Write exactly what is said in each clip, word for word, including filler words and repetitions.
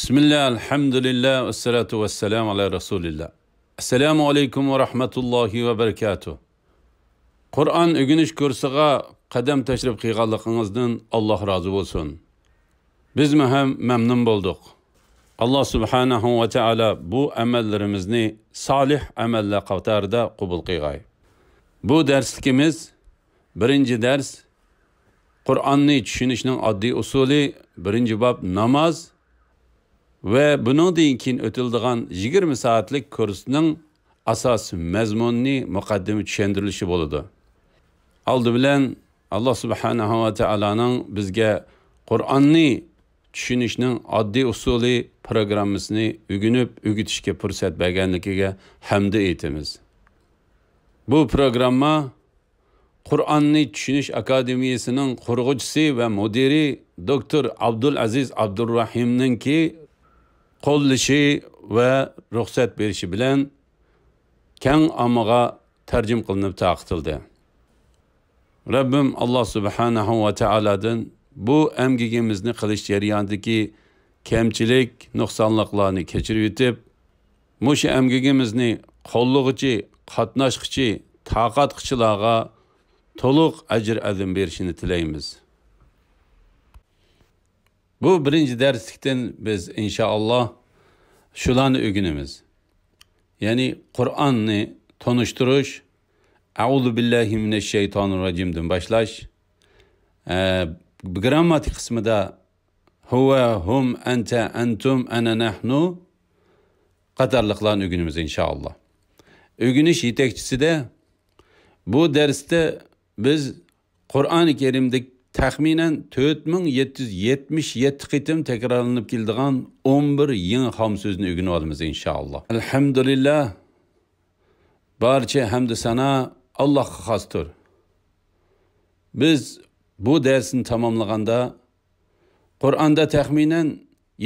بىسمىللا، ئەلھەمدۇلىللا، ۋەسسالاتۇ ۋەسسالامۇ ئالا رەسۇلىللا. ئەسسالامۇ ئەلەيكۇم ۋە رەھمەتۇللاھى ۋە بەرىكاتۇھ. قۇرئان ئۆگىنىش كۇرسىغا قەدەم تەشرىپ قىلغانلىقىڭىزدىن ئاللاھ رازى بولسۇن. بىزمۇ ھەم مەمنۇن بولدۇق. ئاللاھ سۇبھانەھۇ ۋە تائالا بۇ ئەمەللىرىمىزنى سالىھ ئەمەللەر قاتارىدا قوبۇل قىلغاي. بۇ دەرسلىكىمىز بىرىنچى دەرس، قۇرئاننى چۈشىنىشنىڭ ئاددىي ئۇسۇلى، بىرىنچى باب ناماز ۋە بۇنىڭدىن كېيىن ئۆتۈلىدىغان يىگىرمە سائەتلىك كۇرسنىڭ ئاساسىي مەزمۇنىنى مۇقەددىمە چۈشەندۈرۈلۈشى بولىدۇ. ئالدى بىلەن ئاللاھ سۇبھانەھۇ ۋە تائالانىڭ بىزگە قۇرئاننى چۈشىنىشنىڭ ئاددىي ئۇسۇلى پروگراممىسىنى ئۆگىنىپ ئۆگىتىشكە پۇرسەت بەرگەنلىكىگە ھەمدۇ ئېيتىمىز. بۇ پروگرامما قۇرئاننى چۈشىنىش ئاكادېمىيىسىنىڭ قۇرغۇچىسى ۋە مۇدىرى دوكتور ئابدۇلئەزىز ئابدۇرراھىمنىڭكى قوللىشى ۋە رۇخسەت بېرىشى بىلەن كەڭ ئاممىغا تەرجىمە قىلىنىپ تارقىتىلدى. رەببىم ئاللاھ سۇبھانەھۇ ۋە تائالادىن بۇ ئەمگىكىمىزنى قىلىش جەريانىدىكى كەمچىلىك، نۇقسانلىقلارنى كەچۈرۈۋېتىپ، مۇشۇ ئەمگىكىمىزنى قوللىغۇچى، قاتناشقۇچى، تارقاتقۇچىلارغا تولۇق ئەجىر ئەدىم بېرىشىنى تىلەيمىز. بۇ بىرىنچى دەرسلىكتىن بىز ئىنشائاللاھ شۇلارنى ئۆگىنىمىز. يەنى قۇرئاننى تونۇشتۇرۇش، ئەئۇزۇ بىللاھى مىنەششەيتانىرراجىمدىن باشلاش، ئە، گىرامماتىك قىسمىدا ھۇۋە، ھۇم، ئەنتە، ئەنتۇم، ئەنە، نەھنۇ قاتارلىقلارنى ئۆگىنىمىز ئىنشائاللاھ. ئۆگىنىش يېتەكچىسىدە بۇ دەرستە بىز قۇرئانى كەرىمدە تەخمىنەن تۆت مىڭ يەتتە يۈز يەتمىش يەتتە قېتىم تەكرارلىنىپ كېلىدىغان ئون بىر يېڭى خام سۆزنى ئۆگىنىۋالىمىز ئىنشائاللاھ. ئەلھەمدۇلىللاھ، بارچە ھەمدۇ سانا ئاللاھقا خاستۇر. بىز بۇ دەرسنى تاماملىغاندا قۇرئاندا تەخمىنەن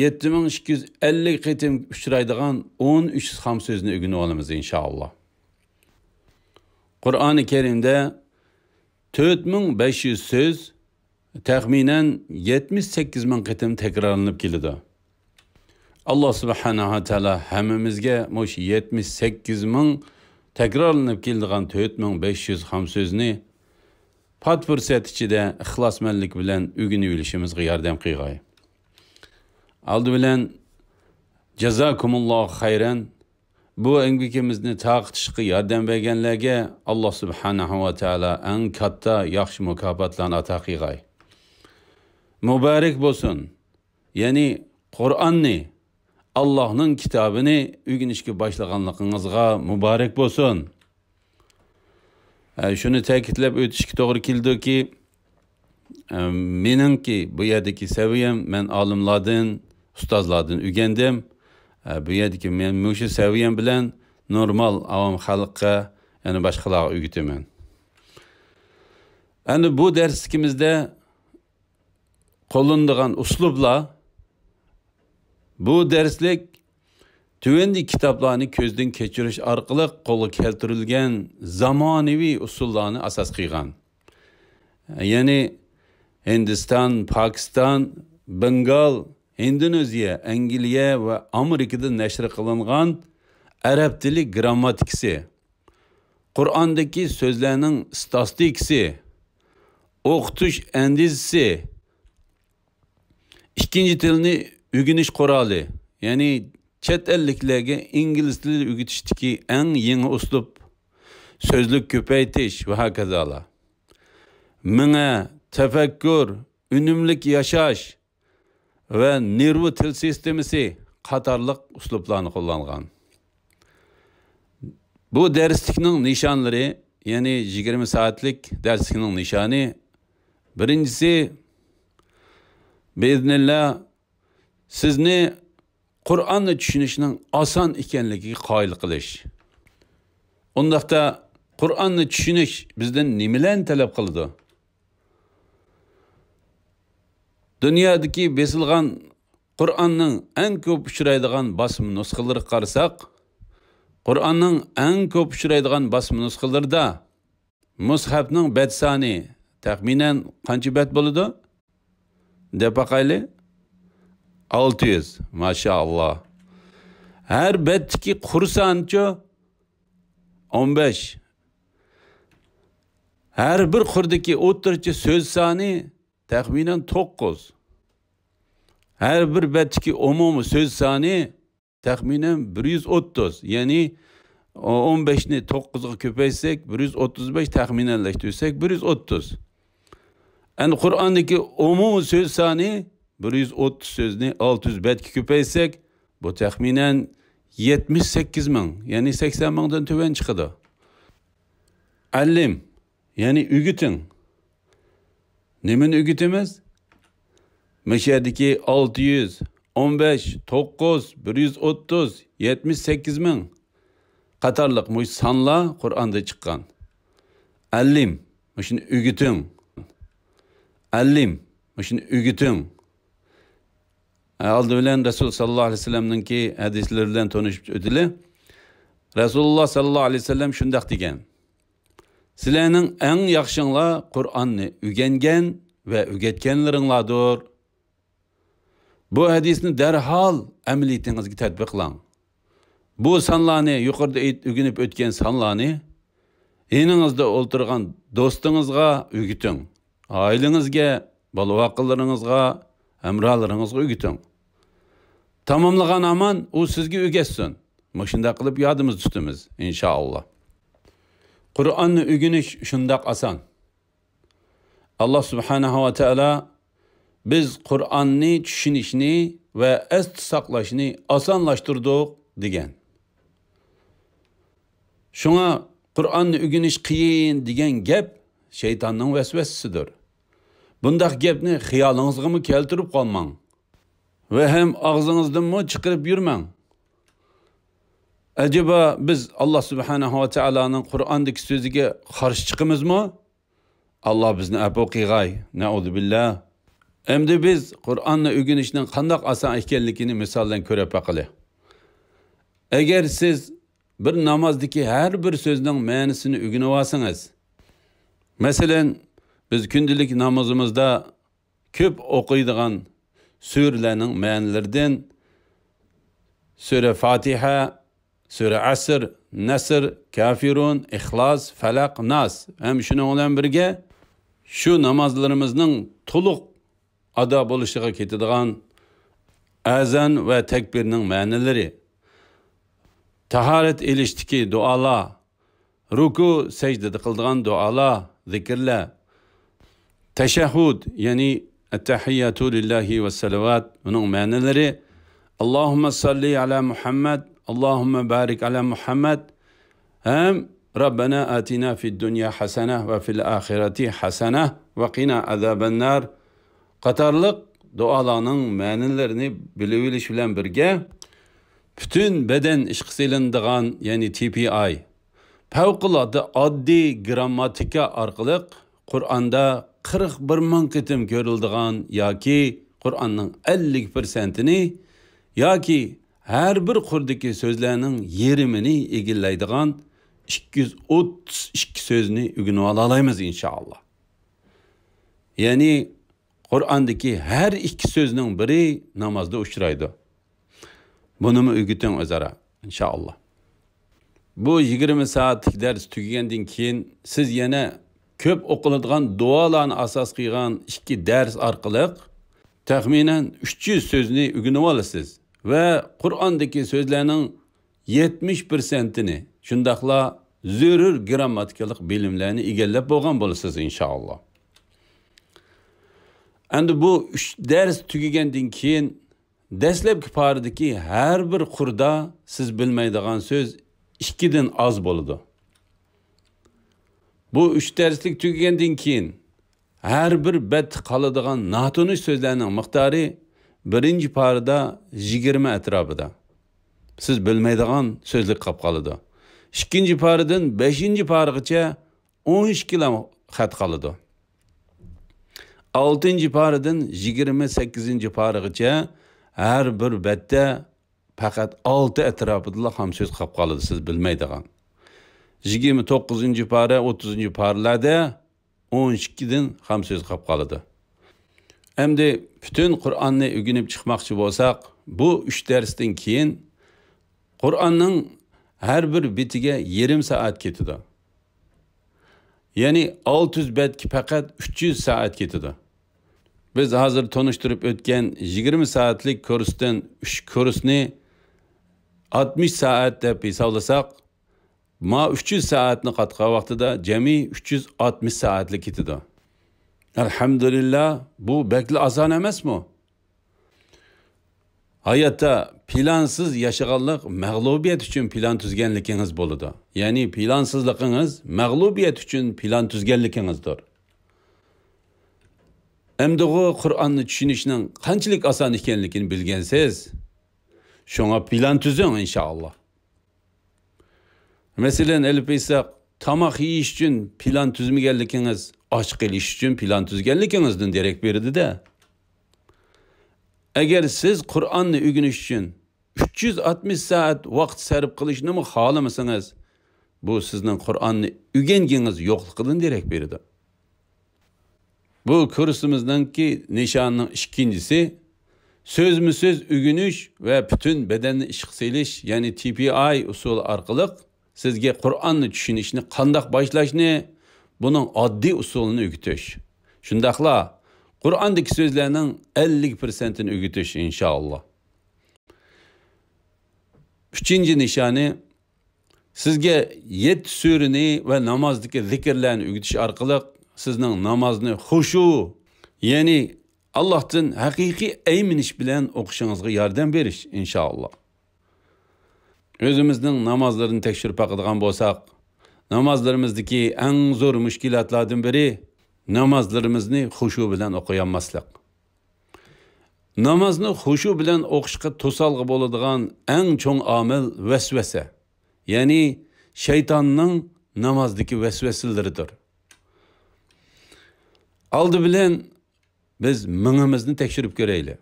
يەتتە مىڭ ئىككى يۈز ئەللىك قېتىم ئۇچرايدىغان ئون ئۈچ خام سۆزنى ئۆگىنىۋالىمىز ئىنشائاللاھ. قۇرئانى كەرىمدە تۆت مىڭ بەش يۈز سۆز تەخمىنەن يەتمىش سەككىز مىڭ قېتىم تەكرارلىنىپ كېلىدۇ. ئاللاھ سۇبھانەھۇ ۋە تائالا ھەممىمىزگە مۇشۇ يەتمىش سەككىز مىڭ تەكرارلىنىپ كېلىدىغان تۆت مىڭ بەش يۈز خام سۆزنى پات پۇرسەت ئىچىدە ئىخلاسمەنلىك بىلەن ئۆگىنىۋېلىشىمىزغا ياردەم قىلغاي. ئالدى بىلەن جازاكۇمۇللاھۇ خەيرەن. بۇ ئەمگىكىمىزنى تارقىتىشقا ياردەم بەرگەنلەرگە ئاللاھ سۇبھانەھۇ ۋە تائالا ئەڭ كاتتا ياخشى مۇكاپاتلارنى ئاتا قىلغاي. مۇبارەك بولسۇن. يەنى قۇرئاننى، ئاللاھنىڭ كىتابىنى ئۆگىنىشكە باشلىغانلىقىڭىزغا مۇبارەك بولسۇن. ئە، شۇنى تەكىتلەپ ئۆتۈشكە توغرا كېلىدۇكى، ئە، مېنىڭكى بۇ يەردىكى سەۋىيەم، مەن ئالىملاردىن، ئۇستازلاردىن ئۆگەندىم. ئە، بۇ يەردىكى مەن مۇشۇ سەۋىيەم بىلەن نورمال ئاۋام خەلققە، يەنى باشقىلارغا ئۆگىتىمەن. ئەمدى بۇ دەرسلىكىمىزدە قوللىنىدىغان ئۇسلۇبلار، بۇ دەرسلىك تۆۋەندىكى كىتابلارنى كۆزدىن كەچۈرۈش ئارقىلىق قولغا كەلتۈرۈلگەن زامانىۋى ئۇسۇللارنى ئاساس قىلغان. يەنى ھىندىستان، پاكىستان، بېنگال، ھىندونېزىيە، ئەنگلىيە ۋە ئامېرىكىدا نەشر قىلىنغان ئەرەب تىلى گىرامماتىكىسى، قۇرئاندىكى سۆزلەرنىڭ ستاتىستىكىسى، ئوقۇتۇش ئەندىزىسى، ئىككىنچى تىلنى ئۆگىنىش قورالى، يەنى چەت ئەللىكلەرگە ئىنگلىز تىلى ئۆگىتىشتىكى ئەڭ يېڭى ئۇسلۇب، سۆزلۈك كۆپەيتىش ۋە ھاكازالار. مېڭە، تەپەككۇر، ئۈنۈملۈك ياشاش، ۋە نېرۋا تىل سىستېمىسى قاتارلىق ئۇسلۇبلارنى قوللانغان. بۇ دەرسلىكنىڭ نىشانلىرى، يەنى يىگىرمە سائەتلىك دەرسلىكنىڭ نىشانى، بىرىنچىسى، بىئىزنىللا، سىزنى قۇرئاننى چۈشىنىشنىڭ ئاسان ئىكەنلىكىگە قايىل قىلىش. ئۇنداقتا، قۇرئاننى چۈشىنىش بىزدىن نېمىلەرنى تەلەپ قىلىدۇ؟ دۇنيادىكى بېسىلغان قۇرئاننىڭ ئەڭ كۆپ ئۇچرايدىغان باسما نۇسخىلىرىغا قارىساق، قۇرئاننىڭ ئەڭ كۆپ ئۇچرايدىغان باسما نۇسخىلىرىدا مۇسھەپنىڭ بەت سانى تەخمىنەن قانچە بەت بولىدۇ؟ دەپ باقايلى. ئالتە يۈز. ماشائاللا. ھەر بەتتىكى قۇر سانىچۇ؟ ئون بەش. ھەر بىر قۇردىكى ئوتتۇرىچە سۆز سانى تەخمىنەن توققۇز. ھەر بىر بەتتىكى ئومۇمىي سۆز سانى تەخمىنەن بىر يۈز ئوتتۇز. يەنى ئون بەشنى توققۇزغا كۆپەيتسەك، بىر يۈز ئوتتۇز بەش، تەخمىنەنلەشتۈرسەك، بىر يۈز ئوتتۇز. ئەمدى قۇرئاندىكى ئومۇمىي سۆز سانى، بىر يۈز ئوتتۇز سۆزنى ئالتە يۈز بەتكە كۆپەيتسەك، بۇ تەخمىنەن يەتمىش سەككىز مىڭ، يەنى سەكسەن مىڭدىن تۆۋەن چىقىدۇ. ئەللىم، يەنى ئۆگىتىڭ. نېمىنى ئۆگىتىمىز؟ مۇشۇ يەردىكى ئالتە يۈز، ئون بەش، توققۇز، بىر يۈز ئوتتۇز، يەتمىش سەككىز مىڭ قاتارلىق مۇشۇ سانلار قۇرئاندا چىققان. ئەللىم، مۇشۇنى ئۆگىتىڭ. ئەللىم، مۇشۇنى ئۆگىتىڭ. ئالدى بىلەن رەسۇل ساللاللاھۇ ئەلەيھى ۋەسەللەمنىڭكى ھەدىسلىرى بىلەن تونۇشۇپ ئۆتىلى. رەسۇلۇللا ساللاللاھۇ ئەلەيھى ۋەسەللەم شۇنداق دېگەن: سىلەرنىڭ ئەڭ ياخشىڭلار قۇرئاننى ئۆگەنگەن ۋە ئۆگەتكەنلىرىڭلاردۇر. بۇ ھەدىسنى دەرھال ئەمەلىيىتىڭىزگە تەتبىقلاڭ. بۇ سانلارنى، يۇقىرىدا ئېيت-، ئۆگىنىپ ئۆتكەن سانلارنى يېنىڭىزدا ئولتۇرغان دوستىڭىزغا ئۆگىتىڭ. ئائىلىڭىزگە، بالا-ۋاقىلىرىڭىزغا، ھەمراھلىرىڭىزغا ئۆگىتىڭ. تاماملىغان ھامان ئۇ سىزگە ئۆگەتسۇن. مۇشۇنداق قىلىپ يادىمىزدا تۇتىمىز، ئىنشائاللا. قۇرئاننى ئۆگىنىش شۇنداق ئاسان. ئاللا سۇبھانەھۇ ۋە تائالا: «بىز قۇرئاننى چۈشىنىشنى ۋە ئەستە ساقلاشنى ئاسانلاشتۇردۇق» دېگەن. شۇڭا قۇرئاننى ئۆگىنىش قىيىن دېگەن گەپ شەيتاننىڭ ۋەسۋەسىسىدۇر. بۇنداق گەپنى خىيالىڭىزغىمۇ كەلتۈرۈپ قالماڭ. ۋە ھەم ئاغزىڭىزدىنمۇ چىقىرىپ يۈرمەڭ. ئەجەبا بىز ئاللا سۇبھانەھۇ ۋە تائالانىڭ قۇرئاندىكى سۆزىگە قارشى چىقىمىزمۇ؟ ئاللا بىزنى ئەپۇ قىلغاي. نەئۇزۇبىللا. ئەمدى بىز قۇرئاننى ئۆگىنىشنىڭ قانداق ئاسان ئىكەنلىكىنى مىسال بىلەن كۆرۈپ باقىلى. ئەگەر سىز بىر نامازدىكى ھەر بىر سۆزنىڭ مەنىسىنى ئۆگىنىۋالسىڭىز، مەسىلەن، بىز كۈندىلىك نامىزىمىزدا كۆپ ئوقۇيدىغان سۈرىلەرنىڭ مەنىلىرىدىن سۈرە فاتىھە، سۈرە ئەسر، نەسر، كافىرۇن، ئىخلاس، فەلەق، ناس ھەم شۇنىڭ بىلەن بىرگە شۇ نامازلىرىمىزنىڭ تولۇق ئادا بولۇشىغا كېتىدىغان ئەزان ۋە تەكبىرنىڭ مەنىلىرى، تاھارەت ئېلىشتىكى دۇئالار، رۇكۇ، سەجدىدە قىلىدىغان دۇئالار، زىكىرلەر، تەشەھھۇد، يەنى ئەتتەھىياتۇ لىللاھى ۋەسسالىۋات، ئۇنىڭ مەنىلىرى، ئاللاھۇممە ساللى ئەلا مۇھەممەد، ئاللاھۇممە بارىك ئەلا مۇھەممەد ھەم رەببەنا ئاتىنا فىد دۇنيا ھەسەنە ۋە فىل ئاخىرەتى ھەسەنە ۋە قىنا ئازابەننار قاتارلىق دۇئالارنىڭ مەنىلىرىنى بىلىۋېلىش بىلەن بىرگە، پۈتۈن بەدەن ئىشقا سېلىنىدىغان، يەنى تى پى ئاي، پەۋقۇلئاددە ئاددىي گىرامماتىكا ئارقىلىق قۇرئاندا قىرىق بىر مىڭ قېتىم كۆرۈلىدىغان ياكى قۇرئاننىڭ ئەللىك پىرسەنتىنى ياكى ھەر بىر قۇردىكى سۆزلەرنىڭ يېرىمىنى ئىگىلەيدىغان ئىككى يۈز ئوتتۇز ئىككى سۆزنى ئۆگىنىۋالالايمىز، ئىنشائاللا. يەنى قۇرئاندىكى ھەر ئىككى سۆزنىڭ بىرى نامازدا ئۇچرايدۇ. بۇنىمۇ ئۆگىتىڭ ئۆزئارا، ئىنشائاللا. بۇ يىگىرمە سائەتلىك دەرس تۈگىگەندىن كېيىن، سىز يەنە كۆپ ئوقۇلىدىغان دۇئالارنى ئاساس قىلغان ئىككى دەرس ئارقىلىق تەخمىنەن ئۈچ يۈز سۆزنى ئۆگىنىۋالىسىز ۋە قۇرئاندىكى سۆزلەرنىڭ يەتمىش پىرسەنتىنى، شۇنداقلا زۆرۈر گىرامماتىكىلىق بىلىملەرنى ئىگىلەپ بولغان بولىسىز، ئىنشائاللا. ئەمدى بۇ ئۈچ دەرس تۈگىگەندىن كېيىن، دەسلەپكى پارىدىكى ھەر بىر قۇردا سىز بىلمەيدىغان سۆز ئىككىدىن ئاز بولىدۇ. بۇ ئۈچ دەرسلىك تۈگىگەندىن كېيىن، ھەر بىر بەتتە قالىدىغان ناتونۇش سۆزلەرنىڭ مىقدارى بىرىنچى پارىدا يىگىرمە ئەتراپىدا سىز بىلمەيدىغان سۆزلۈك قاپ قالىدۇ. ئىككىنچى پارىدىن بەشىنچى پارىغىچە ئون ئىككىلا خەت قالىدۇ. ئالتىنچى پارىدىن يىگىرمە سەككىزىنچى پارىغىچە ھەر بىر بەتتە پەقەت ئالتە ئەتراپىدىلا خام سۆز قاپ قالىدۇ، سىز بىلمەيدىغان. يىگىرمە توققۇزىنچى پارە، ئوتتۇزىنچى پارىلەردە ئون ئىككىدىن خام سۆز قاپ قالىدۇ. ئەمدى پۈتۈن قۇرئاننى ئۆگىنىپ چىقماقچى بولساق، بۇ ئۈچ دەرستىن كېيىن قۇرئاننىڭ ھەر بىر بېتىگە يېرىم سائەت كېتىدۇ. يەنى ئالتە يۈز بەتكە پەقەت ئۈچ يۈز سائەت كېتىدۇ. بىز ھازىر تونۇشتۇرۇپ ئۆتكەن يىگىرمە سائەتلىك كۇرستىن ئۈچ كۇرسنى ئاتمىش سائەت دەپ ھېسابلىساق، ما ئۈچ يۈز سائەتنى قاتقان ۋاقتىدا جەمئىي ئۈچ يۈز ئاتمىش سائەتلىك كېتىدۇ. ئەلھەمدۇلىللا، بۇ بەكلا ئاسان ئەمەسمۇ؟ ھاياتتا پىلانسىز ياشىغانلىق مەغلۇبىيەت ئۈچۈن پىلان تۈزگەنلىكىڭىز بولىدۇ. يەنى پىلانسىزلىقىڭىز مەغلۇبىيەت ئۈچۈن پىلان تۈزگەنلىكىڭىزدۇر. ئەمدىغۇ قۇرئاننى چۈشىنىشنىڭ قانچىلىك ئاسان ئىكەنلىكىنى بىلگەنسىز. شۇڭا پىلان تۈزۈڭ، ئىنشائاللا. مەسىلەن، ئېلىپ ئېيتساق، تاماق يېيىش ئۈچۈن پىلان تۈزمىگەنلىكىڭىز، ئاچ قېلىش ئۈچۈن پىلان تۈزگەنلىكىڭىزدىن دېرەك بېرىدۇ-دە. ئەگەر سىز قۇرئاننى ئۆگىنىش ئۈچۈن ئۈچ يۈز ئاتمىش سائەت ۋاقىت سەرپ قىلىشنىمۇ خالىمىسىڭىز، بۇ سىزنىڭ قۇرئاننى ئۆگەنگىڭىز يوقلۇقىدىن دېرەك بېرىدۇ. بۇ كۇرسىمىزنىڭكى نىشانىنىڭ ئىككىنچىسى، سۆزمۇسۆز ئۆگىنىش ۋە پۈتۈن بەدەننى ئىشقا سېلىش، يەنى تى پى ئاي ئۇسۇلى ئارقىلىق سىزگە قۇرئاننى چۈشىنىشنى قانداق باشلاشنى، بۇنىڭ ئاددىي ئۇسۇلىنى ئۆگىتىش. شۇنداقلا قۇرئاندىكى سۆزلەرنىڭ ئەللىك پىرسەنتىنى ئۆگىتىش، ئىنشائاللا. ئۈچىنچى نىشانى، سىزگە يەتتە سۈرىنى ۋە نامازدىكى زىكىرلەرنى ئۆگىتىش ئارقىلىق سىزنىڭ نامازنى خۇشۇ، يەنى ئاللاھتىن ھەقىقىي ئەيمىنىش بىلەن ئوقۇشىڭىزغا ياردەم بېرىش، ئىنشائاللا. ئۆزىمىزنىڭ نامازلىرىنى تەكشۈرۈپ باقىدىغان بولساق، نامازلىرىمىزدىكى ئەڭ زور مۈشكۈلاتلاردىن بىرى نامازلىرىمىزنى خۇشۇ بىلەن ئوقۇيالماسلىق. نامازنى خۇشۇ بىلەن ئوقۇشقا توسالغۇ بولىدىغان ئەڭ چوڭ ئامىل ۋەسۋەسە، يەنى شەيتاننىڭ نامازدىكى ۋەسۋەسىلىرىدۇر. ئالدى بىلەن بىز مېڭىمىزنى تەكشۈرۈپ كۆرەيلى.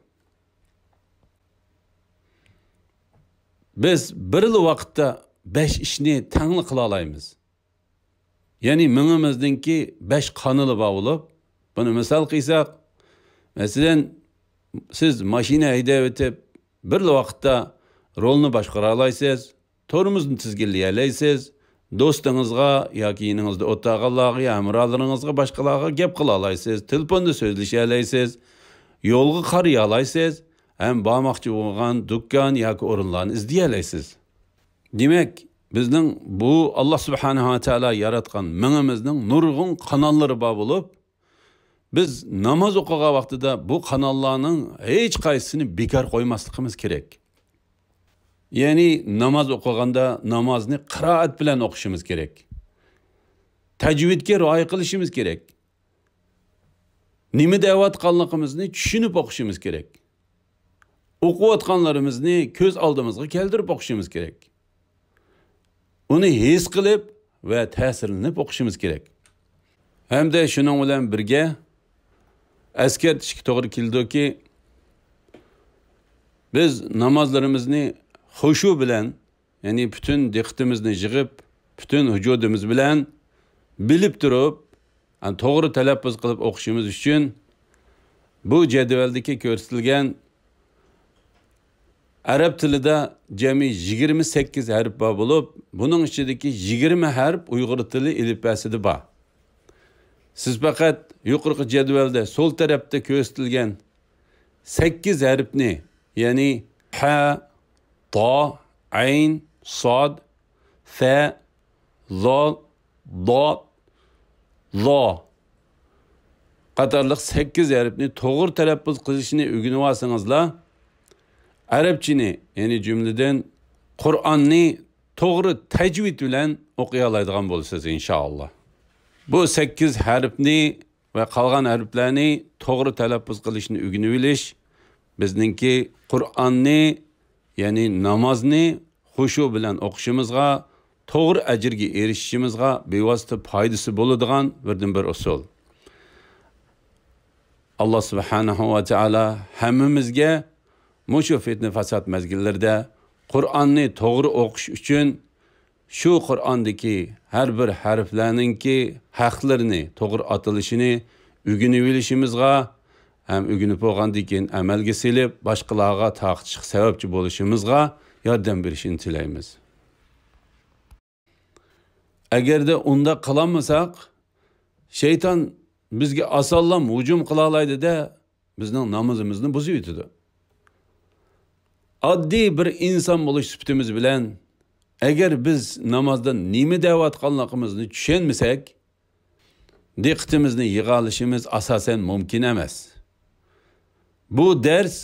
بىز بىرلا ۋاقىتتا بەش ئىشنى تەڭلا قىلالايمىز. يەنى مېڭىمىزنىڭكى بەش قانىلى بار بولۇپ، بۇنى مىسال قىلساق، مەسىلەن، سىز ماشىنا ھەيدەۋېتىپ، بىرلا ۋاقىتتا رولنى باشقۇرالايسىز، تورمۇزنى تىزگىنلىيەلەيسىز، دوستىڭىزغا ياكى يېنىڭىزدا ئولتۇرغانلارغا يا ھەمراھلىرىڭىزغا، باشقىلارغا گەپ قىلالايسىز، تېلېفوندا سۆزلىشەلەيسىز، يولغا قارىيالايسىز ھەم بارماقچى بولغان دۇكان ياكى ئورۇنلارنى ئىزدىيەلەيسىز. دېمەك، بىزنىڭ بۇ ئاللا سۇبھانەھۇ ۋە تائالا ياراتقان مېڭىمىزنىڭ نۇرغۇن قاناللىرى بار بولۇپ، بىز ناماز ئوقۇغان ۋاقتىدا بۇ قاناللارنىڭ ھېچقايسىسىنى بىكار قويماسلىقىمىز كېرەك. يەنى ناماز ئوقۇغاندا نامازنى قىرائەت بىلەن ئوقۇشىمىز كېرەك. تەجۋىدكە رىئايە قىلىشىمىز كېرەك. نېمە دەۋاتقانلىقىمىزنى چۈشىنىپ ئوقۇشىمىز كېرەك. ئوقۇۋاتقانلىرىمىزنى كۆز ئالدىمىزغا كەلتۈرۈپ ئوقۇشىمىز كېرەك. ئۇنى ھېس قىلىپ ۋە تەسىرلىنىپ ئوقۇشىمىز كېرەك. ھەمدە شۇنىڭ بىلەن بىرگە ئەسكەرتىشكە توغرا كېلىدۇكى، بىز نامازلىرىمىزنى خۇشۇ بىلەن، يەنى پۈتۈن دىققىتىمىزنى يىغىپ، پۈتۈن ۋۇجۇدىمىز بىلەن بىلىپ تۇرۇپ، يەنى توغرا تەلەپپۇز قىلىپ ئوقۇشىمىز ئۈچۈن بۇ جەدۋەلدىكى كۆرسىتىلگەن ئەرەب تىلىدا جەمئىي يىگىرمە سەككىز ھەرپ بار بولۇپ، بۇنىڭ ئىچىدىكى يىگىرمە ھەرپ ئۇيغۇر تىلى ئېلىپبەسىدە بار. سىز پەقەت يۇقىرىقى جەدۋەلدە سول تەرەپتە كۆرسىتىلگەن سەككىز ھەرپنى، يەنى ھە، تا، ئەين، ساد، فە، زال، داد، لا قاتارلىق سەككىز ھەرپنى توغرا تەلەپپۇز قىلىشنى ئۆگىنىۋالسىڭىزلا، ئەرەبچىنى، يەنى جۈملىدىن قۇرئاننى توغرا تەجۋىد بىلەن ئوقۇيالايدىغان بولىسىز، ئىنشائاللا. بۇ سەككىز ھەرپنى ۋە قالغان ھەرپلەرنى توغرا تەلەپپۇز قىلىشنى ئۆگىنىۋېلىش بىزنىڭكى قۇرئاننى، يەنى نامازنى خۇشۇ بىلەن ئوقۇشىمىزغا، توغرا ئەجىرگە ئېرىشىشىمىزغا بىۋاسىتە پايدىسى بولىدىغان بىردىنبىر ئۇسۇل. ئاللا سۇبھانەھۇ ۋە تائالا ھەممىمىزگە مۇشۇ پىتنە-پاسات مەزگىللىرىدە قۇرئاننى توغرا ئوقۇش ئۈچۈن شۇ قۇرئاندىكى ھەر بىر ھەرپلەرنىڭكى ھەقلىرىنى، توغرا ئاتىلىشىنى ئۆگىنىۋېلىشىمىزغا، ھەم ئۆگىنىپ بولغاندىن كېيىن ئەمەلگە سېلىپ، باشقىلارغا تارقىتىشقا سەۋەبچى بولۇشىمىزغا ياردەم بېرىشىنى تىلەيمىز. ئەگەردە ئۇنداق قىلالمىساق، شەيتان بىزگە ئاسانلا ھۇجۇم قىلالايدۇ-دە، بىزنىڭ نامىزىمىزنى بۇزۇۋېتىدۇ. ئاددىي بىر ئىنسان بولۇش سۈپىتىمىز بىلەن، ئەگەر بىز نامازدا نېمە دەۋاتقانلىقىمىزنى چۈشەنمىسەك، دىققىتىمىزنى يىغالىشىمىز ئاساسەن مۇمكىن ئەمەس. بۇ دەرس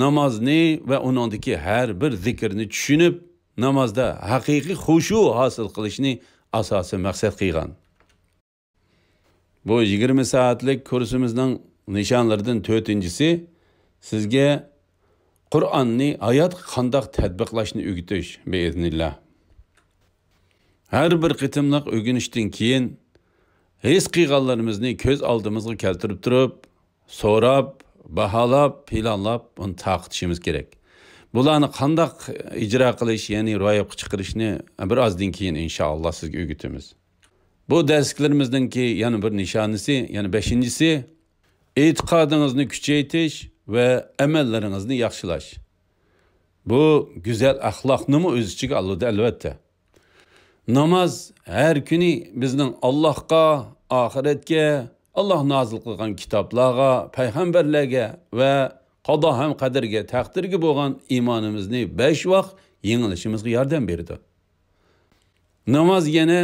نامازنى ۋە ئۇنىڭدىكى ھەر بىر زىكىرنى چۈشىنىپ، نامازدا ھەقىقىي خۇشۇ ھاسىل قىلىشنى ئاساسىي مەقسەت قىلغان. بۇ يىگىرمە سائەتلىك كۇرسىمىزنىڭ نىشانلىرىدىن تۆتىنچىسى، سىزگە قۇرئاننى ھاياتقا قانداق تەتبىقلاشنى ئۆگىتىش، بىئىزنىللا. ھەر بىر قېتىملىق ئۆگىنىشتىن كېيىن، ھېس قىلغانلىرىمىزنى كۆز ئالدىمىزغا كەلتۈرۈپ تۇرۇپ، سوراپ، باھالاپ، پىلانلاپ، ئۇنى تارقىتىشىمىز كېرەك. بۇلارنى قانداق ئىجرا قىلىش، يەنى روياپقا چىقىرىشنى بىر ئازدىن كېيىن، ئىنشائاللا، سىزگە ئۆگىتىمىز. بۇ دەرسلىكلىرىمىزنىڭكى يەنە بىر نىشانىسى، يەنى بەشىنچىسى، ئېتىقادىڭىزنى كۈچەيتىش ۋە ئەمەللىرىڭىزنى ياخشىلاش. بۇ گۈزەل ئەخلاقنىمۇ ئۆز ئىچىگە ئالىدۇ، ئەلۋەتتە. ناماز ھەر كۈنى بىزنىڭ ئاللاھقا، ئاخىرەتكە، ئاللاھ نازىل قىلغان كىتابلارغا، پەيغەمبەرلەرگە ۋە قازا ھەم قەدەرگە، تەقدىرگە بولغان ئىمانىمىزنى بەش ۋاق يېڭىلىشىمىزغا ياردەم بېرىدۇ. ناماز يەنە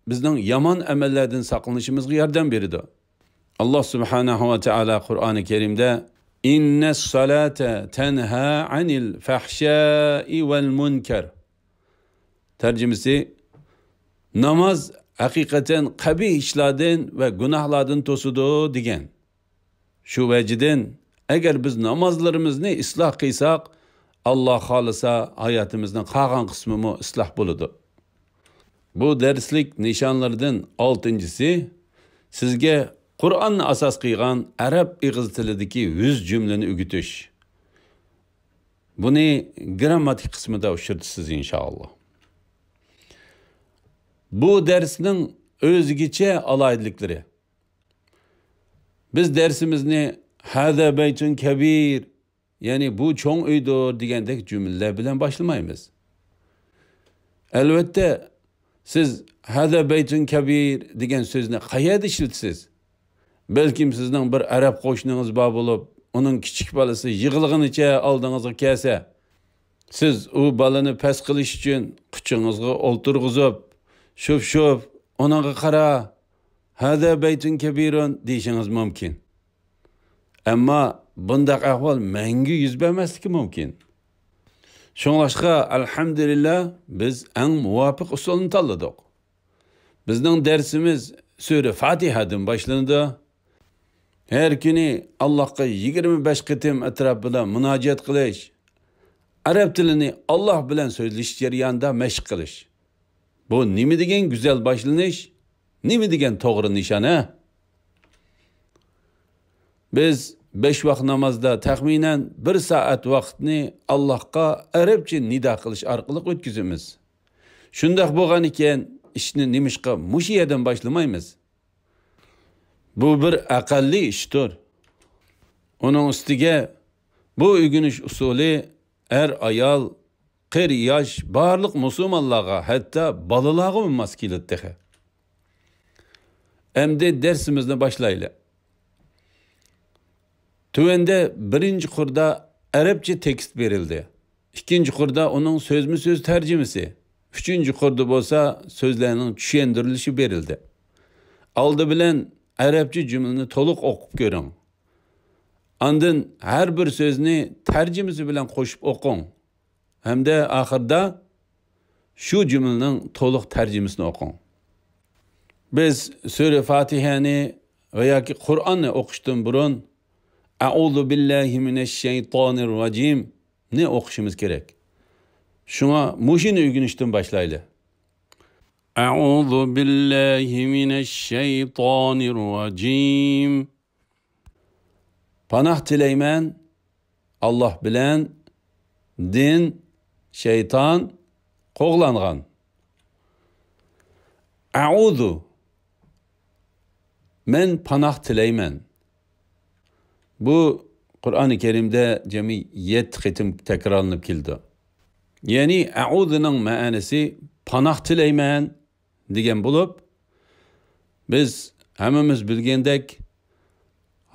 بىزنىڭ يامان ئەمەللەردىن ساقلىنىشىمىزغا ياردەم بېرىدۇ. ئاللاھ سۇبھانەھۇ ۋە تائالا قۇرئانى كەرىمدە، «ئىننەس سالاتا تەنھا ئەنىل فەھشائى ۋەل مۇنكەر.» تەرجىمىسى، ناماز ھەقىقەتەن قەبىھ ئىشلاردىن ۋە گۇناھلاردىن توسىدۇ، دېگەن. شۇ ۋەجىدىن، ئەگەر بىز نامازلىرىمىزنى ئىسلاھ قىلساق، ئاللاھ خالىسا، ھاياتىمىزنىڭ قالغان قىسمىمۇ ئىسلاھ بولىدۇ. بۇ دەرسلىك نىشانلىرىدىن ئالتىنچىسى، سىزگە قۇرئاننى ئاساس قىلغان ئەرەب ئېغىز تىلىدىكى يۈز جۈملىنى ئۆگىتىش. بۇنى گىرامماتىكا قىسمىدا ئۇچرىتىسىز، ئىنشائاللا. بۇ دەرسنىڭ ئۆزگىچە ئالاھىدىلىكلىرى. بىز دەرسىمىزنى «ھازا بەيتۇن كەبىر»، يەنى «بۇ چوڭ ئۆيدۇر» دېگەندەك جۈملىلەر بىلەن باشلىمايمىز. ئەلۋەتتە، سىز «ھازا بەيتۇن كەبىر» دېگەن سۆزنى قەيەردە ئىشلىتىسىز؟ بەلكىم سىزنىڭ بىر ئەرەب قوشنىڭىز بار بولۇپ، ئۇنىڭ كىچىك بالىسى يىغلىغىنىچە ئالدىڭىزغا كەلسە، سىز ئۇ بالىنى پەس قىلىش ئۈچۈن قۇچىڭىزغا ئولتۇرغۇزۇپ، «شوف، شوف، ئۇنىڭغا قارا، ھازا بەيتۇن كەبىرۇن» دېيىشىڭىز مۇمكىن. ئەمما بۇنداق ئەھۋال مەڭگۈ يۈز بەرمەسلىكى مۇمكىن. شۇڭلاشقا، ئەلھەمدۇلىللا، بىز ئەڭ مۇۋاپىق ئۇسۇلنى تاللىدۇق. بىزنىڭ دەرسىمىز سۈرە فاتىھەدىن باشلىنىدۇ. ھەر كۈنى ئاللاھقا يىگىرمە بەش قېتىم ئەتراپىدا مۇناجات قىلىش، ئەرەب تىلىنى ئاللاھ بىلەن سۆزلىشىش جەريانىدا مەشىق قىلىش. بۇ نېمە دېگەن گۈزەل باشلىنىش، نېمە دېگەن توغرا نىشان، ھە؟ بىز بەش ۋاق نامازدا تەخمىنەن بىر سائەت ۋاقىتنى ئاللاھقا ئەرەبچە نىدا قىلىش ئارقىلىق ئۆتكۈزىمىز. شۇنداق بولغان ئىكەن، ئىشنى نېمىشقا مۇشۇ يەردىن باشلىمايمىز؟ بۇ بىر ئەقەللىي ئىشتۇر. ئۇنىڭ ئۈستىگە بۇ ئۆگىنىش ئۇسۇلى ئەر-ئايال، قېرى-ياش، بارلىق مۇسۇلمانلارغا، ھەتتا بالىلارغىمۇ ماس كېلىدۇ تېخى. ئەمدى دەرسىمىزنى باشلايلى. تۆۋەندە بىرىنچى قۇردا ئەرەبچە تېكىست بېرىلدى. ئىككىنچى قۇردا ئۇنىڭ سۆزمۇ سۆز تەرجىمىسى، ئۈچىنچى قۇردا بولسا سۆزلەرنىڭ چۈشەندۈرۈلۈشى بېرىلدى. ئالدى بىلەن ئەرەبچە جۈملىنى تولۇق ئوقۇپ كۆرۈڭ. ئاندىن ھەر بىر سۆزنى تەرجىمىسى بىلەن قوشۇپ ئوقۇڭ. ھەمدە ئاخىرىدا شۇ جۈملىنىڭ تولۇق تەرجىمىسىنى ئوقۇڭ. بىز سۈرە فاتىھەنى ۋە ياكى قۇرئاننى ئوقۇشتىن بۇرۇن «ئەئۇزۇ بىللاھى مىنەششەيتانىر راجىم» نى ئوقۇشىمىز كېرەك. شۇڭا مۇشۇنى ئۆگىنىشتىن باشلايلى. «ئەئۇزۇ بىللاھى مىنەششەيتانىر راجىم.» پاناھ تىلەيمەن ئاللاھ بىلەن، دىن، شەيتان قوغلانغان. «ئەئۇزۇ»، مەن پاناھ تىلەيمەن. بۇ قۇرئانى كەرىمدە جەمئىي يەتتە قېتىم تەكرارلىنىپ كېلىدۇ. يەنى ئەئۇزۇنىڭ مەنىسى پاناھ تىلەيمەن دېگەن بولۇپ، بىز ھەممىمىز بىلگەندەك،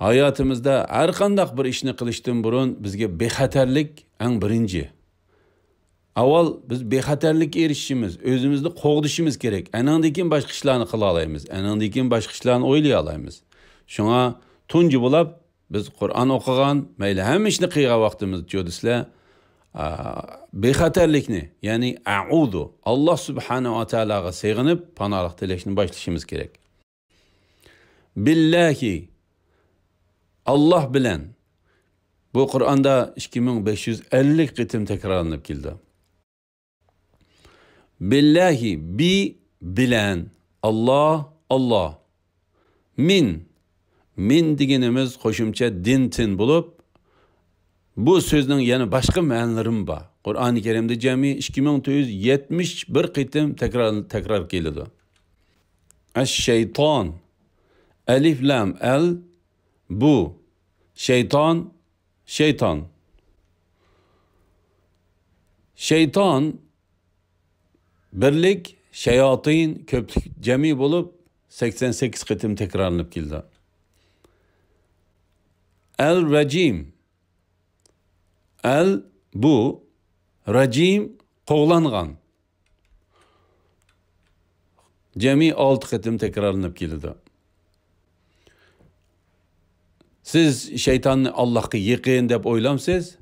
ھاياتىمىزدا ھەر قانداق بىر ئىشنى قىلىشتىن بۇرۇن بىزگە بىخەتەرلىك ئەڭ بىرىنچى. ئاۋۋال بىز بىخەتەرلىككە ئېرىشىشىمىز، ئۆزىمىزنى قوغدىشىمىز كېرەك. ئەنىڭدىن كېيىن باشقا ئىشلارنى قىلالايمىز. ئەنىڭدىن كېيىن باشقا ئىشلارنى ئويلىيالايمىز. شۇڭا تۇنجى بولاپ بىز قۇرئان ئوقۇغان، مەيلى ھەممە ئىشنى قىلغان ۋاقتىمىزدا چۆدىسىلە، ئا، بىخەتەرلىكنى، يەنى ئەئۇزۇ، ئاللا سۇبھانەھۇ ۋە تائالاغا سېغىنىپ، پاناھلىق تىلەشنى باشلىشىمىز كېرەك. بىللاھى، ئاللا بىلەن. بۇ قۇرئاندا ئىككى مىڭ بەش يۈز ئەللىك قېتىم تەكرارلىنىپ كېلىدۇ. بىللاھى، بى، بىلەن. ئاللا، ئاللا. مىن. مىن دېگىنىمىز قوشۇمچە دىن، تىن بولۇپ، بۇ سۆزنىڭ يەنە باشقا مەنىلىرىمۇ بار. قۇرئانى كەرىمدە جەمئىي ئىككى مىڭ تۆت يۈز يەتمىش بىر قېتىم تەكرار، تەكرار كېلىدۇ. ئەش-شەيتان. ئەلىف لام ئەل، بۇ. شەيتان، شەيتان. شەيتان بىرلىك، شەياتىن كۆپلۈك جەمئىي بولۇپ، سەكسەن سەككىز قېتىم تەكرارلىنىپ كېلىدۇ. ئەل رەجىم. ئەل بۇ، رەجىم قوغلانغان. جەمئىي ئالتە قېتىم تەكرارلىنىپ كېلىدۇ. سىز شەيتاننى ئاللاھقا يېقىن دەپ ئويلامسىز؟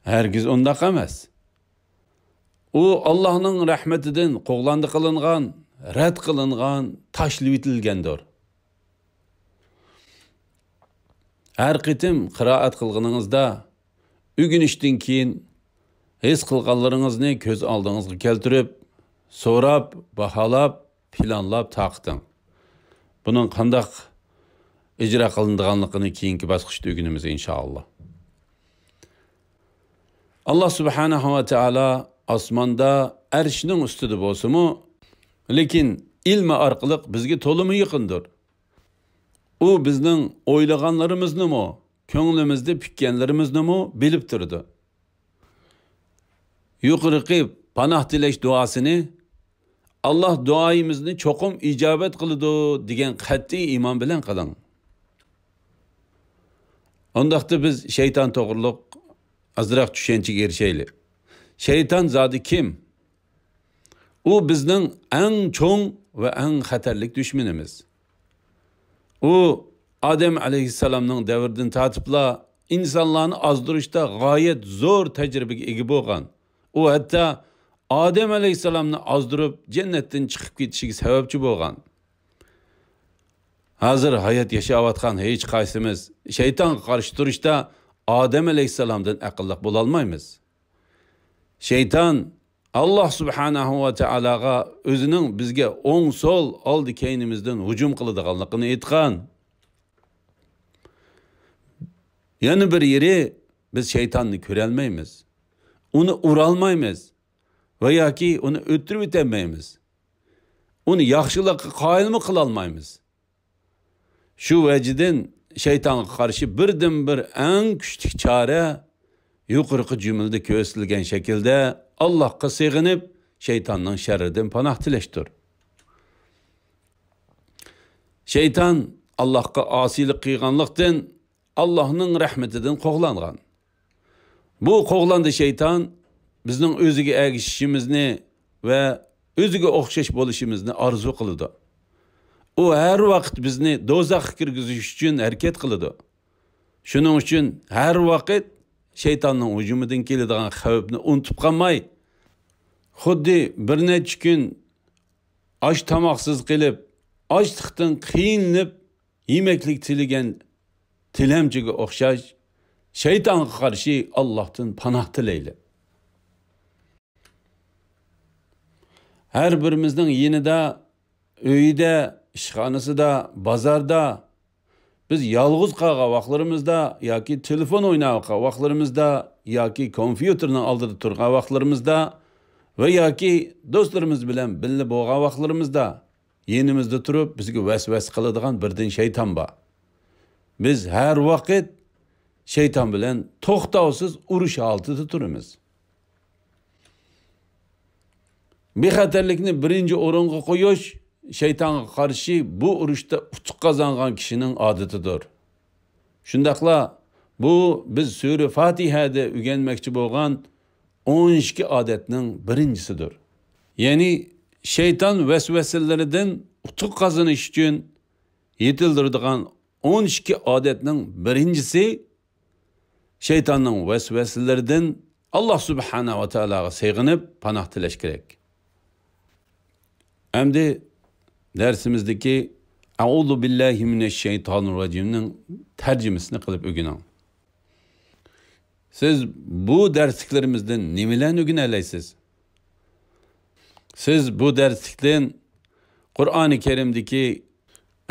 ھەرگىز ئۇنداق ئەمەس. ئۇ ئاللاھنىڭ رەھمىتىدىن قوغلاندى قىلىنغان، رەت قىلىنغان، تاشلىۋېتىلگەندۇر. ھەر قېتىم قىرائەت قىلغىنىڭىزدا، ئۆگىنىشتىن كېيىن ھېس قىلغانلىرىڭىزنى كۆز ئالدىڭىزغا كەلتۈرۈپ، سوراپ، باھالاپ، پىلانلاپ تارقىتىڭ. بۇنىڭ قانداق ئىجرا قىلىنىدىغانلىقىنى كېيىنكى باسقۇچتا ئۆگىنىمىز، ئىنشائاللا. ئاللا سۇبھانەھۇ ۋە تائالا ئاسماندا ئەرشنىڭ ئۈستىدە بولسىمۇ، لېكىن ئىلمى ئارقىلىق بىزگە تولىمۇ يېقىندۇر. ئۇ بىزنىڭ ئويلىغانلىرىمىزنىمۇ، كۆڭلىمىزدە پۈككەنلىرىمىزنىمۇ بىلىپ تۇرىدۇ. يۇقىرىقى پاناھ تىلەش دۇئاسىنى، «ئاللا دۇئايىمىزنى چوقۇم ئىجابەت قىلىدۇ» دېگەن قەتئىي ئىمان بىلەن قىلىڭ. ئۇنداقتا بىز شەيتان توغرۇلۇق ئازراق چۈشەنچىگە ئېرىشەيلى. شەيتان زادى كىم؟ ئۇ بىزنىڭ ئەڭ چوڭ ۋە ئەڭ خەتەرلىك دۈشمىنىمىز. ئۇ ئادەم ئەلەيھىسسالامنىڭ دەۋرىدىن تارتىپلا ئىنسانلارنى ئازدۇرۇشتا غايەت زور تەجرىبىگە ئىگە بولغان. ئۇ ھەتتا ئادەم ئەلەيھىسسالامنى ئازدۇرۇپ، جەننەتتىن چىقىپ كېتىشىگە سەۋەبچى بولغان. ھازىر ھايات ياشاۋاتقان ھېچقايسىمىز شەيتانغا قارشى تۇرۇشتا ئادەم ئەلەيھىسسالامدىن ئەقىللىق بولالمايمىز. شەيتان ئاللا سۇبھانەھۇ ۋە تائالاغا ئۆزىنىڭ بىزگە ئوڭ، سول، ئالدى، كەينىمىزدىن ھۇجۇم قىلىدىغانلىقىنى ئېيتقان. يەنە بىر يېرى، بىز شەيتاننى كۆرەلمەيمىز. ئۇنى ئۇرالمايمىز ۋە ياكى ئۇنى ئۆلتۈرۈۋېتەلمەيمىز. ئۇنى ياخشىلىققا قايىلمۇ قىلالمايمىز. شۇ ۋەجىدىن شەيتانغا قارشى بىردىنبىر ئەڭ كۈچلۈك چارە يۇقىرىقى جۈملىدە كۆرسىتىلگەن شەكىلدە ئاللاھقا سېغىنىپ، شەيتاننىڭ شەررىدىن پاناھ تىلەشتۇر. شەيتان ئاللاھقا ئاسىيلىق قىلغانلىقتىن، ئاللاھنىڭ رەھمىتىدىن قوغلانغان. بۇ قوغلاندى شەيتان بىزنىڭ ئۆزىگە ئەگىشىشىمىزنى ۋە ئۆزىگە ئوخشاش بولۇشىمىزنى ئارزۇ قىلىدۇ. ئۇ ھەر ۋاقىت بىزنى دوزاخقا كىرگۈزۈش ئۈچۈن ھەرىكەت قىلىدۇ. شۇنىڭ ئۈچۈن ھەر ۋاقىت شەيتاننىڭ ھۇجۇمىدىن كېلىدىغان خەۋپنى ئۇنتۇپ قالماي، خۇددى بىر نەچچە كۈن ئاش تاماقسىز قېلىپ، ئاچلىقتىن قىينىلىپ، يېمەكلىك تىلىگەن تىلەمچىگە ئوخشاش، شەيتانغا قارشى ئاللاھتىن پاناھ تىلەيلى. ھەر بىرىمىزنىڭ يېنىدا، ئۆيىدە، ئىشخانىسىدا، بازاردا، بىز يالغۇز قالغان ۋاقىتلىرىمىزدا ياكى تېلېفون ئويناۋاتقان ۋاقىتلىرىمىزدا ياكى كومپيۇتېرنىڭ ئالدىدا تۇرغان ۋاقىتلىرىمىزدا ۋە ياكى دوستلىرىمىز بىلەن بىللە بولغان ۋاقىتلىرىمىزدا يېنىمىزدا تۇرۇپ، بىزگە ۋەسۋەسە قىلىدىغان بىردىن شەيتان بار. بىز ھەر ۋاقىت شەيتان بىلەن توختاۋسىز ئۇرۇش ھالىتىدە تۇرىمىز. بىخەتەرلىكنى بىرىنچى ئورۇنغا قويۇش شەيتانغا قارشى بۇ ئۇرۇشتا ئۇتۇق قازانغان كىشىنىڭ ئادىتىدۇر. شۇنداقلا بۇ بىز سۈرە فاتىھەدە ئۆگەنمەكچى بولغان ئون ئىككى ئادەتنىڭ بىرىنچىسىدۇر. يەنى شەيتان ۋەسۋەسىلىرىدىن ئۇتۇق قازىنىش ئۈچۈن يېتىلدۈرىدىغان ئون ئىككى ئادەتنىڭ بىرىنچىسى، شەيتاننىڭ ۋەسۋەسىلىرىدىن ئاللا سۇبھانەھۇ ۋە تائالاغا سېغىنىپ پاناھ تىلەش كېرەك. ئەمدى دەرسىمىزدىكى ئەئۇزۇ بىللاھى مىنەششەيتانىر راجىمنىڭ تەرجىمىسىنى قىلىپ ئۆگىنىڭ. سىز بۇ دەرسلىكلىرىمىزدىن نېمىلەرنى ئۆگىنەلەيسىز؟ سىز بۇ دەرسلىكتىن قۇرئانى كەرىمدىكى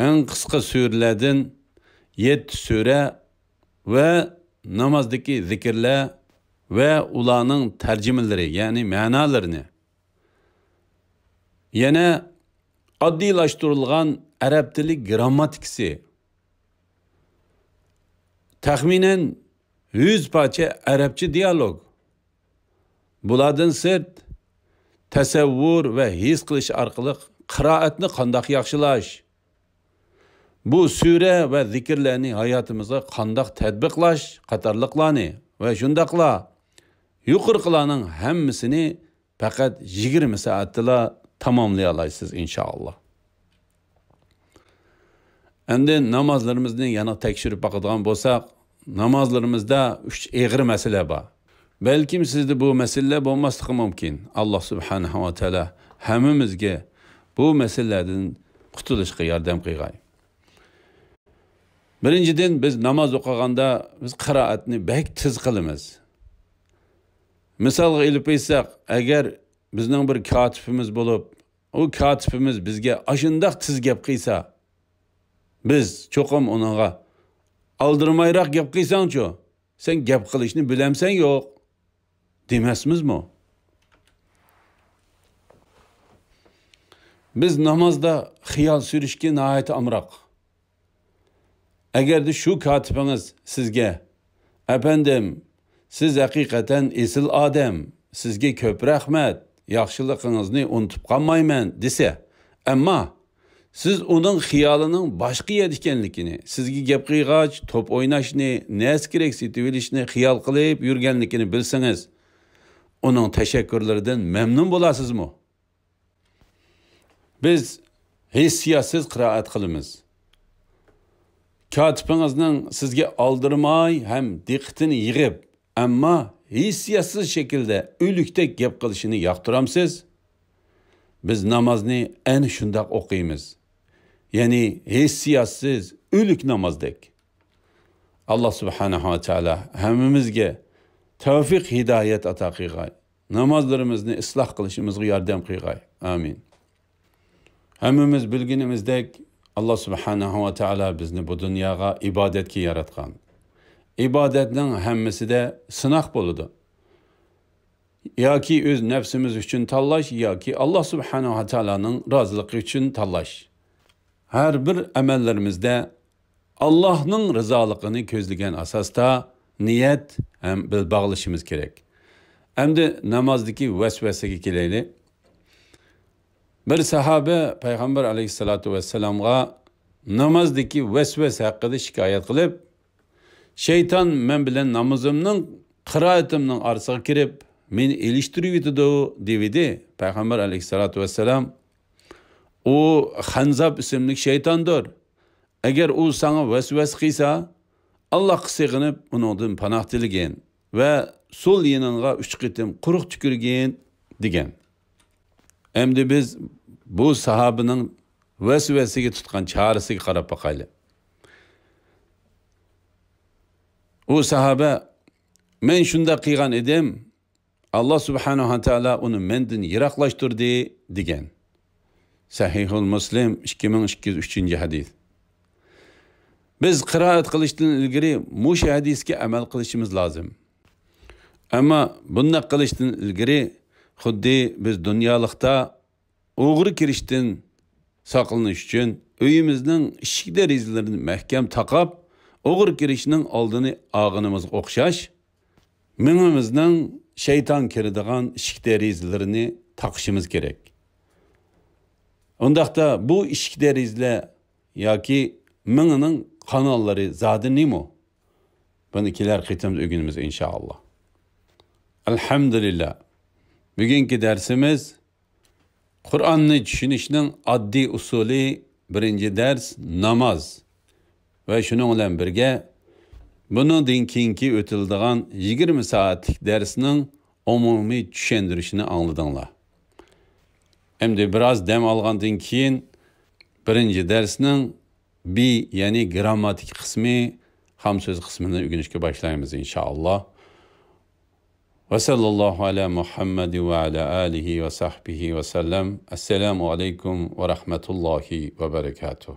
ئەڭ قىسقا سۈرىلەردىن يەتتە سۈرە ۋە نامازدىكى زىكىرلەر ۋە ئۇلارنىڭ تەرجىمىلىرى، يەنى مەنالىرىنى، يەنە ئاددىيلاشتۇرۇلغان ئەرەب تىلى گىرامماتىكىسى، تەخمىنەن يۈز پارچە ئەرەبچە دىيالوگ، بۇلاردىن سىرت، تەسەۋۋۇر ۋە ھېس قىلىش ئارقىلىق قىرائەتنى قانداق ياخشىلاش، بۇ سۈرە ۋە زىكىرلەرنى ھاياتىمىزغا قانداق تەتبىقلاش قاتارلىقلارنى ۋە شۇنداقلا يۇقىرىقىلارنىڭ ھەممىسىنى پەقەت يىگىرمە سائەتتىلا تاماملىيالايسىز، ئىنشائاللا. ئەمدى نامازلىرىمىزنى يەنە تەكشۈرۈپ باقىدىغان بولساق، نامازلىرىمىزدا ئۈچ ئېغىر مەسىلە بار. بەلكىم سىزدە بۇ مەسىلىلەر بولماسلىقى مۇمكىن. ئاللا سۇبھانەھۇ ۋە تائالا ھەممىمىزگە بۇ مەسىلىلەردىن قۇتۇلۇشقا ياردەم قىلغاي. بىرىنچىدىن، بىز ناماز ئوقۇغاندا بىز قىرائەتنى بەك تېز قىلىمىز. مىسالغا ئېلىپ ئېيتساق، ئەگەر بىزنىڭ بىر كاتىپىمىز بولۇپ، ئۇ كاتىپىمىز بىزگە ئاشۇنداق تېز گەپ قىلسا، بىز چوقۇم ئۇنىڭغا، «ئالدىرىمايراق گەپ قىلساڭچۇ، سەن گەپ قىلىشنى بىلەمسەن يوق؟» دېمەسمىزمۇ؟ بىز نامازدا خىيال سۈرۈشكە ناھايىتى ئامراق. ئەگەردە شۇ كاتىپىڭىز سىزگە، «ئەپەندىم، سىز ھەقىقەتەن ئېسىل ئادەم، سىزگە كۆپ رەھمەت، ياخشىلىقىڭىزنى ئۇنتۇپ قالمايمەن» دېسە، ئەمما سىز ئۇنىڭ خىيالىنىڭ باشقا يەردە ئىكەنلىكىنى، سىزگە گەپ قىلغاچ توپ ئويناشنى، نەرسە كېرەك سېتىۋېلىشنى خىيال قىلىپ يۈرگەنلىكىنى بىلسىڭىز، ئۇنىڭ تەشەككۈرلىرىدىن مەمنۇن بولارسىزمۇ؟ بىز ھېسسىياتسىز قىرائەت قىلىمىز. كاتىپىڭىزنىڭ سىزگە ئالدىرىماي ھەم دىققىتىنى يىغىپ، ئەمما ھېسسىياتسىز شەكىلدە ئۆلۈكتەك گەپ قىلىشىنى ياقتۇرامسىز؟ بىز نامازنى ئەنە شۇنداق ئوقۇيمىز. يەنى ھېسسىياتسىز، ئۆلۈك نامازدەك. ئاللا سۇبھانەھۇ ۋە تائالا ھەممىمىزگە تەۋفىق، ھىدايەت ئاتا قىلغاي. نامازلىرىمىزنى ئىسلاھ قىلىشىمىزغا ياردەم قىلغاي. ئامىن. ھەممىمىز بىلگىنىمىزدەك، ئاللا سۇبھانەھۇ ۋە تائالا بىزنى بۇ دۇنياغا ئىبادەتكە ياراتقان. ئىبادەتنىڭ ھەممىسىدە سىناق بولىدۇ. ياكى ئۆز نەپسىمىز ئۈچۈن تاللاش، ياكى ئاللا سۇبھانەھۇ ۋە تائالانىڭ رازىلىقى ئۈچۈن تاللاش. ھەر بىر ئەمەللىرىمىزدە ئاللاھنىڭ رىزالىقىنى كۆزلىگەن ئاساستا نىيەت ھەم بىل باغلىشىمىز كېرەك. ئەمدى نامازدىكى ۋەسۋەسىگە كېلەيلى. بىر ساھابە پەيغەمبەر ئەلەيھىسسالاتۇ ۋەسسالامغا نامازدىكى ۋەسۋەسە ھەققىدە شىكايەت قىلىپ، «شەيتان مەن بىلەن نامىزىمنىڭ، قىرائىتىمنىڭ ئارىسىغا كىرىپ، مېنى ئېلىشتۇرۇۋېتىدۇ» دېۋىدى. پەيغەمبەر ئەلەيھىسسالاتۇ ۋەسسالام، «ئۇ خەنزاب ئىسىملىك شەيتاندۇر. ئەگەر ئۇ ساڭا ۋەسۋەسە قىلسا، ئاللاھقا سېغىنىپ، ئۇنىڭدىن پاناھ تىلىگىن ۋە سول يېنىڭغا ئۈچ قېتىم قۇرۇق تۈكۈرگىن» دېگەن. ئەمدى بىز بۇ ساھابىنىڭ ۋەسۋەسىگە تۇتقان چارىسىگە قاراپ باقايلى. ئۇ ساھابە، «مەن شۇنداق قىلغان ئىدىم، ئاللا سۇبھانەھۇ ۋە تائالا ئۇنى مەندىن يىراقلاشتۇردى» دېگەن. سەھىھۇل مۇسلىم، ئىككى مىڭ ئىككى يۈز ئۈچىنچى ھەدىس. بىز قىرائەت قىلىشتىن ئىلگىرى مۇشۇ ھەدىسكە ئەمەل قىلىشىمىز لازىم. ئەمما بۇنداق قىلىشتىن ئىلگىرى خۇددى بىز دۇنيالىقتا ئوغرى كىرىشتىن ساقلىنىش ئۈچۈن ئۆيىمىزنىڭ ئىشىك دېرىزىلىرىنى مەھكەم تاقاپ، ئوغرى كىرىشنىڭ ئالدىنى ئالغىنىمىزغا ئوخشاش، مېڭىمىزنىڭ شەيتان كىرىدىغان ئىشىك دېرىزىلىرىنى تاقىشىمىز كېرەك. ئۇنداقتا بۇ ئىشىك دېرىزىلەر ياكى مېڭىنىڭ قاناللىرى زادى نېمە؟ بۇنى كېلەر قېتىمدا ئۆگىنىمىز، ئىنشائاللا. ئەلھەمدۇلىللا. بۈگۈنكى دەرسىمىز قۇرئاننى چۈشىنىشنىڭ ئاددىي ئۇسۇلى، بىرىنچى دەرس ناماز ۋە شۇنىڭ بىلەن بىرگە بۇنىڭدىن كېيىنكى ئۆتۈلىدىغان يىگىرمە سائەتلىك دەرسنىڭ ئومۇمىي چۈشەندۈرۈشىنى ئاڭلىدىڭلار. ئەمدى بىراز دەم ئالغاندىن كېيىن بىرىنچى دەرسنىڭ بى، يەنى گىرامماتىك قىسمى، خام سۆز قىسمىنى ئۆگىنىشكە باشلايمىز، ئىنشائاللا. ۋەسەللاللاھۇ ئەلا مۇھەممەد ۋە ئەلا ئالىھى ۋە سەھبىھى ۋەسەللەم. ئەسسالامۇ ئەلەيكۇم ۋە رەھمەتۇللاھى ۋە بەرەكاتۇھ.